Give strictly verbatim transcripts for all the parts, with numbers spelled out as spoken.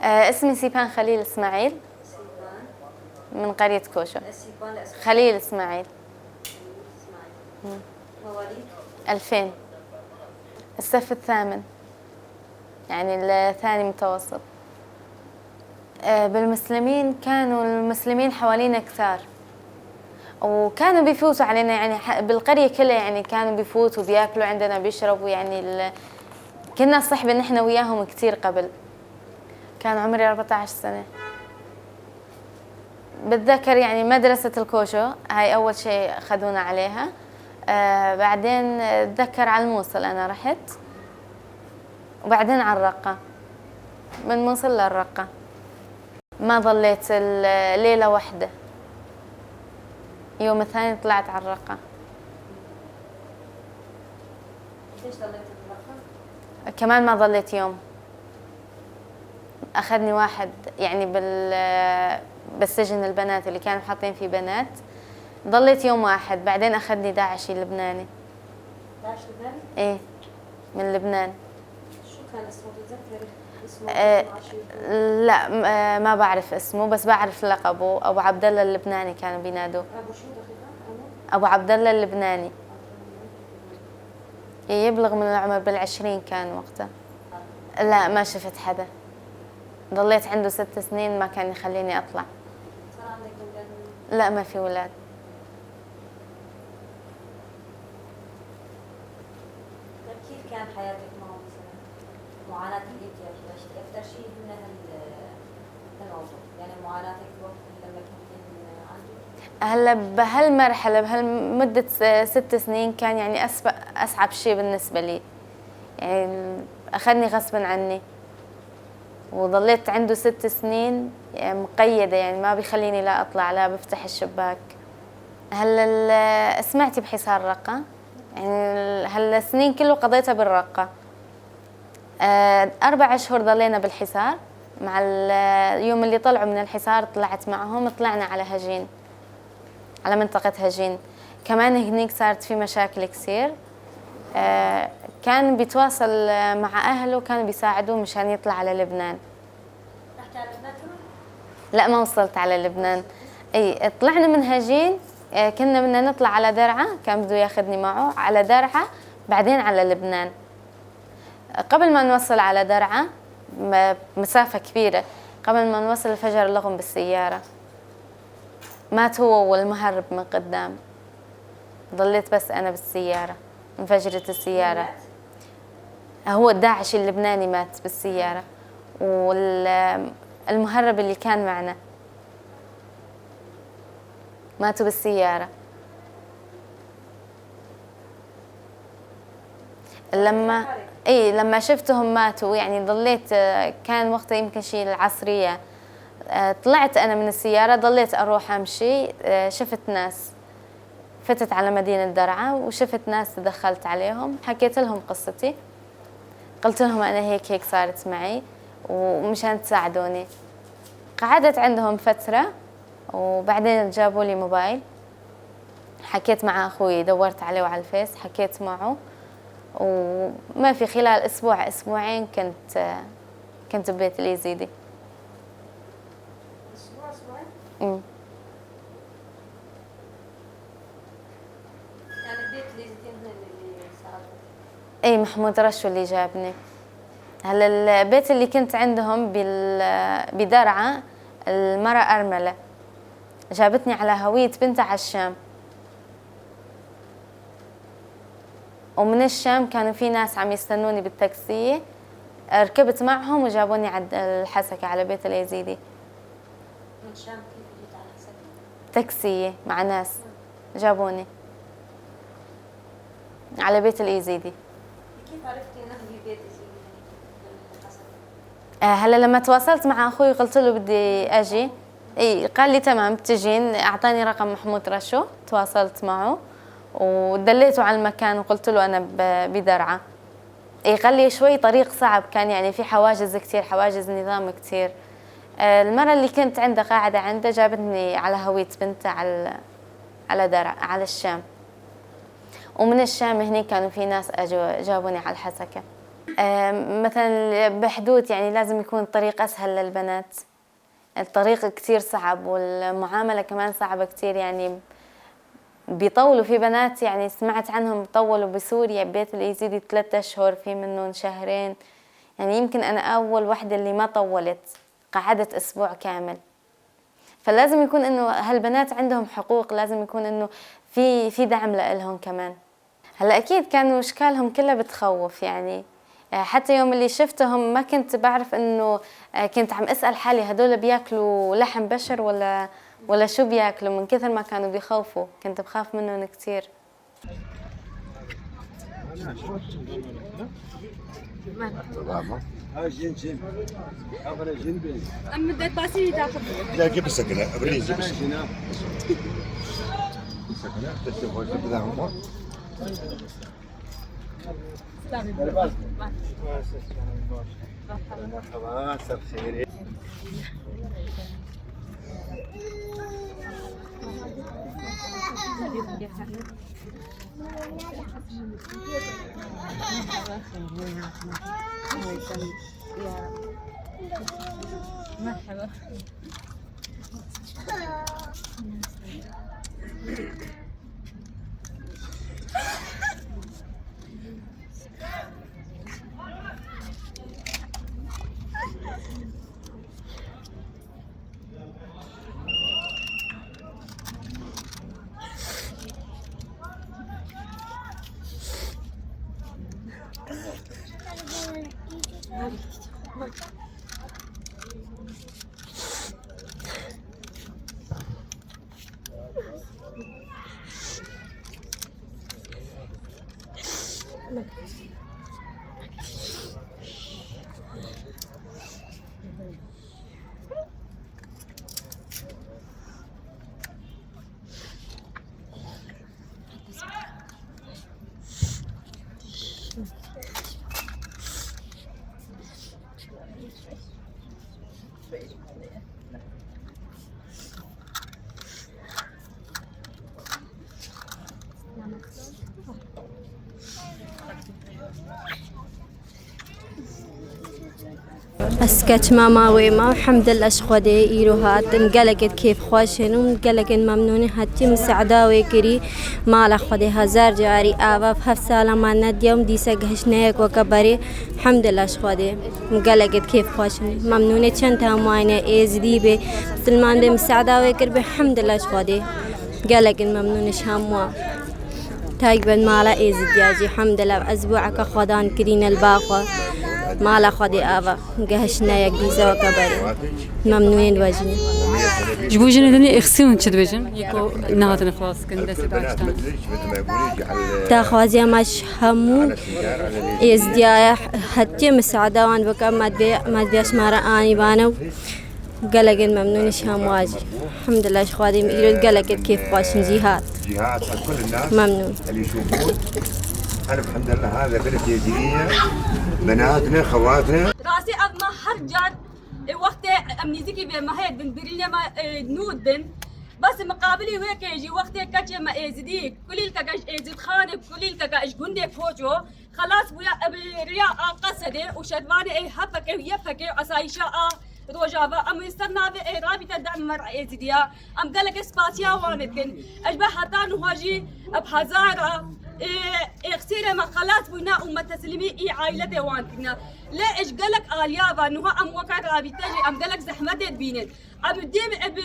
آه، اسمي سيبان خليل إسماعيل، من قرية كوشو. خليل إسماعيل. ألفين. الصف الثامن، يعني الثاني متوسط. آه، بالمسلمين، كانوا المسلمين حوالينا كتار، وكانوا بيفوتوا علينا، يعني، ح-، بالقرية كلها، يعني، كانوا بيفوتوا، بياكلوا عندنا، بيشربوا، يعني، ال-، كنا صحبة نحن وياهم كتير قبل. كان عمري أربعتعش سنة. بتذكر، يعني، مدرسة الكوشو، هاي أول شي خدونا عليها. آه، بعدين بتذكر على الموصل أنا رحت، وبعدين على الرقة، من موصل للرقة. ما ضليت ال-، ليلة وحدة. يوم الثاني طلعت على الرقة. ليش ضليت بالرقة؟ كمان ما ضليت يوم. أخذني واحد، يعني، بال-، بالسجن البنات اللي كانوا حاطين فيه بنات. ضليت يوم واحد، بعدين أخذني داعشي لبناني. داعش لبناني؟ إيه، من لبنان. شو كان اسمه؟ بتذكري اسمه؟ آه، لا، م-، آه، ما بعرف اسمه، بس بعرف لقبه. أبو عبد الله اللبناني كانوا بينادوه. أبو شو دقيقة؟ أبو؟ أبو عبد الله اللبناني. إيه، يبلغ من العمر بالعشرين كان وقتها. لا، ما شفت حدا. ضليت عنده ست سنين، ما كان يخليني أطلع. صار عندك أولاد؟ لا، ما في أولاد. طيب، كيف كان حياتك معه مثلًا؟ معاناة اللي انت عشتي، أكثر شيء هن هال-، هالموضوع، يعني معاناتك وقت لما كنت عنده؟ هلا بهالمرحلة، بهالمدة س-، ست سنين كان، يعني، أسب-، أصعب شيء بالنسبة لي. يعني، أخذني غصبًا عني. وضليت عنده ست سنين، يعني، مقيدة، يعني، ما بيخليني لا أطلع، لا بفتح الشباك. هلا ال-، سمعتي بحصار رقة؟ يعني، ال-، هلا السنين كله قضيتها بالرقة. آه، أربع أشهر ضلينا بالحصار. مع ال-، اليوم اللي طلعوا من الحصار طلعت معهم، طلعنا على هجين، على منطقة هجين. كمان هنيك صارت في مشاكل كثير. آه، كان بيتواصل مع أهله، كانوا بيساعدوه مشان يطلع على لبنان. رحت على لبنان كمان؟ لا، ما وصلت على لبنان. اي، طلعنا من هجين، آه، كنا بدنا نطلع على درعا، كان بده ياخدني معه على درعا، بعدين على لبنان. قبل ما نوصل على درعا، م-، مسافة كبيرة، قبل ما نوصل انفجر لهم بالسيارة. مات هو والمهرب من قدام. ضليت بس أنا بالسيارة، انفجرت السيارة. هو الداعشي اللبناني مات بالسيارة، والمهرب اللي كان معنا ماتوا بالسيارة. لما، إي، لما شفتهم ماتوا، يعني، ضليت، آه، كان وقتها يمكن شي العصرية. آه، طلعت أنا من السيارة، ضليت أروح أمشي، آه، شفت ناس. فتت على مدينة درعا وشفت ناس، تدخلت عليهم، حكيت لهم قصتي، قلت لهم أنا هيك هيك صارت معي ومشان تساعدوني. قعدت عندهم فترة وبعدين جابوا لي موبايل، حكيت مع أخوي، دورت عليه وعلى الفيس، حكيت معه، وما في، خلال أسبوع، أسبوعين كنت، كنت ببيت اليزيدي. أسبوع، أسبوعين؟ أمم. يعني بيت اليزيديين هن اللي ساعدوك؟ إي، محمود رشو اللي جابني. هلا البيت اللي كنت عندهم بال-، بدرعا، المرأة أرملة جابتني على هوية بنتها على الشام. ومن الشام كانوا في ناس عم يستنوني بالتاكسية، ركبت معهم وجابوني على الحسكة، على بيت اليزيدي. من الشام كيف جيت على الحسكة؟ تاكسية مع ناس جابوني على بيت الإيزيدي. كيف عرفتي إنه في بيت إيزيدي هنيك بالحسكة؟ آه، هلا لما تواصلت مع أخوي قلت له بدي أجي، إي، قال لي: "تمام، بتجين." أعطاني رقم محمود رشو، تواصلت معه ودليته على المكان وقلت له: "أنا ب-، بدرعا." إي، قال لي: "شوي طريق صعب كان، يعني، في حواجز كتير، حواجز نظام كتير." آه، المرة اللي كنت عندها، قاعدة عندها، جابتني على هوية بنتها على، على درعا، على الشام. ومن الشام هني كانوا في ناس أجوا جابوني على الحسكة. آه، مثلًا بحدود، يعني، لازم يكون الطريق أسهل للبنات. الطريق كتير صعب والمعاملة كمان صعبة كتير، يعني، بيطولوا. في بنات، يعني، سمعت عنهم طولوا بسوريا ببيت الإيزيدي تلات أشهر، في منهم شهرين. يعني، يمكن أنا أول وحدة اللي ما طولت، قعدت أسبوع كامل. فلازم يكون إنه هالبنات عندهم حقوق، لازم يكون إنه في، في دعم لإلهم كمان. هلأ أكيد كانوا أشكالهم كلها بتخوف، يعني، آه، حتى يوم اللي شفتهم ما كنت بعرف إنه، آه، كنت عم أسأل حالي: "هدول بياكلوا لحم بشر ولا، ولا شو بياكلوا؟" من كثر ما كانوا بيخوفوا، كنت بخاف منهم كتير. Tamam. Ha, jin, jin. Kamera jin bin. Em derbasî daxil. Ya, gel bir sakın, ha. Abone, gel bir sakın. Jin, ha. Bir sakın, ha. Destek olsun, bir daha olma. Merhaba, مساء الخير. مرحبا. Ez keçima ma wê ma, hemdillah ji Xwedê îro hatin, gelekê kêfxweş in û gelekê memnûn in, hetî misada wê kirî, mala Xwedê hezar carî ava, heft sala ma nediya û dîsa gihişt neyek weke berê, hemdillah ji Xwedê. Gelekê kêfxweş in, memnûnê çend hemû ine, êzidî bê, misilman bê, misada wê kir bê, hemdillah ji Xwedê. Gelekê memnûnê ji hemû. Taybet mala êzidiya jî, hemdillah, ez bo eke xwedan kirîne li ba xwe. Mala Xwedê ava, gehiştine yek dîsa weke berê. Memnûnên we jî. Ji bo jinê dinê êxsî hûn çi dibêjin? Yê ku nehatine xelas kin, destê daiştan. Daxwaziya me ji hemû êzdiya ye, hetiye misada wan bike, me divê, me divê ji me re anî bane û gelekên memnûn ji hemû jî. Elhamdulillah, ji Xwedê min îro gelekê kêfxweş in, jî hat. Memnûn. ألف الحمد لله، هذا بلد يزيدية، بناتنا، خواتنا. Rastî ev me her car, e, wextê em nêzîkî vê mehê din, birînê me, e, nû din. Bes miqabilî wê ke jî wextê keçê me êzidî, kulîlkeke ji êzidxanê, kulîlkeke ji gundê Koço, xelas bûya, e, bi riya a Qesedê û şervanê ê H P K û Y P G û esayîşa a Rojava, em ê ser navê ê rabîte dem me re êzidiya. Em gelekê spasiya wan dikin. Ez be heta niha jî bi hezara, ê, êxsîrê me xelas bûne û me teslîmî î aîletê wan kirine. Lê ez gelek aliya ve niha em weke rabîte jî em gelek zehmetê dibînin. Em dêm, e, bi,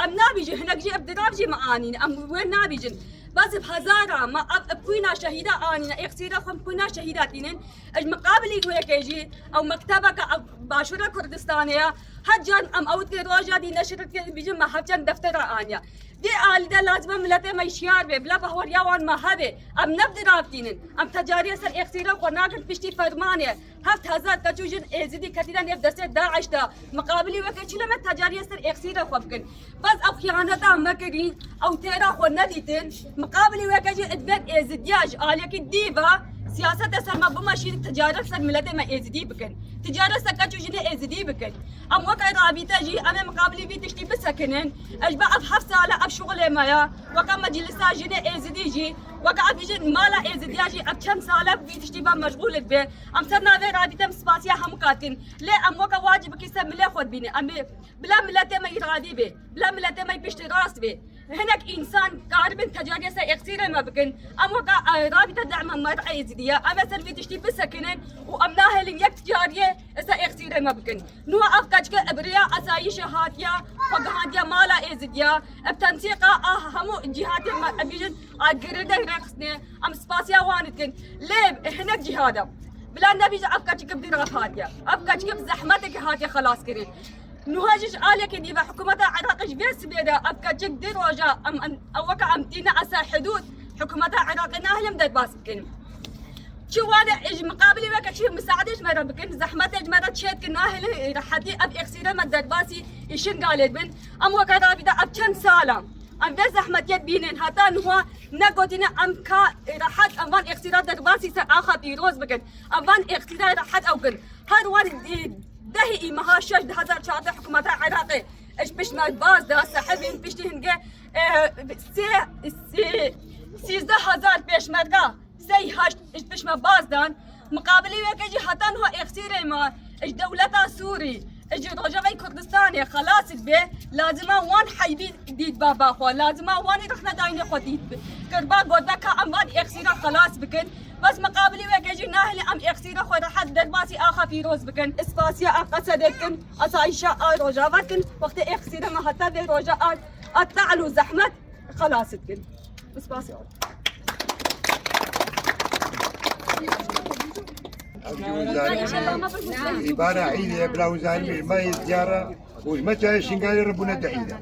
em nabîjin, hinek jî ev dirab jî me anîne, em wê nabîjin. Bes bi hezara me ev, e, pûyna şehîda anîne, êxsîra xwe pûyna şehîda tînin. Ez miqabilî wê ke jî ew mektebeke ev Başûra Kurdistanê ye. Her can em ew dikê roja dî neşir dikê dibîjin me hevçend deftera aniye. Vê alî de lazim e miletê me şiyar be, bila bahweriya wan me hebe. Em ne bi dirab tînin. Em tecariya ser êxsîra xwe nakin piştî fermanê. Heft hezar keç û jin êzidî ketîne nêv destê DAIŞ de. Miqabilî weke çi ne me tecariya ser êxsîra xwe bikin. Bes ew xiyaneta me kirî, ew têra xwe nedîtin. Miqabilî weke jî divêt êzidiya ji aliyekî dî ve Siyaseta ser me bimeşînin, ticaret ser miletê me êzidî bikin. Ticaret ser keç û jinê êzidî bikin. Em weke rabîte jî, em ê miqabilî vî tiştî bisekinin. Ez ji ber ev heft sal e ev şixulê me ye. Weke meclisa jinê êzidî jî, weke ev jin mala êzidiya jî, ev çend sal e vî tiştî ve meşgûl dibe. Em ser navê rabîte em spasiya hemû katin. Lê em weke wacibekî ser milê xwe dibînin. Em ê bila miletê me îradî bê, bila miletê me piştî rast bê. Hinek însan karibin tecariya ser êksîrê me bikin. Em weke, e, rabîte dema me êzidiye. Em ê ser vî tiştî bisekinin û em nahêlin yek ticariyê ser êksîrê me bikin. Nuha ev keçike bi rêya asayîşê hatiye, xwe gihandiye mala êzidiya. Ev tensîqa a hemû cîhatê me, em bêjin, a girêdayî rêxistine. Em spasiya wan dikin. Lê hinek cîha de bila nebêje ev keçike bi dî re hatiye. Ev keçike bi zehmetekê hatiye xelas kirin. Nuha jî ji aliyekê dî ve hikûmeta Iraqê ji vê sibê de ev keçik di roja em, em, ew weke em tîne ser hidûd, hikûmeta Iraqê nahêlin derbas bikin. Çi wane ji miqabilî weke çi misaade ji me re bikin, zehmetê ji me re çêdikin, nahêlin rehetî ev êksîrê me derbasî ê Şingalê dibin. Em weke rabîte ev çend sal e em vê zehmetiyê dibînin, heta niha negotine em ka rehet em van êksîra derbasî ser axa pîroz bikin. Em van êksîra rehet ew kin. Her wan, e, dehê îmeha şeş du hezar çardeh hikûmeta Iraqê ji pişt me baz da, sehibîn piştî hingê, e, sê, sê, sîzdeh hezar pêşmerga, sey heşt ji pişt me baz dan. Miqabilî weke jî heta niha êksîrê me ji dewleta Sûrî, ji Rojavayê Kurdistanê xelas dibe, lazima wan heybî dît baba xwe, lazima wan rexnedayînê xwe dît bi-, kirba, gote ka em van êksîra xelas bikin. Bes miqabilî weke jî nahêlin em êksîra xwe rehet derbasî axa pîroz bikin. Spasiya a Qesedê dikin, asayîşa a Rojava dikin, wextê êksîra me heta vê roja a, a te'l û zehmet xelas dikin. Spasiya. Îbana îdê bila wizanî me yê diyara û ji me çayê Şingalê re bûne te îde.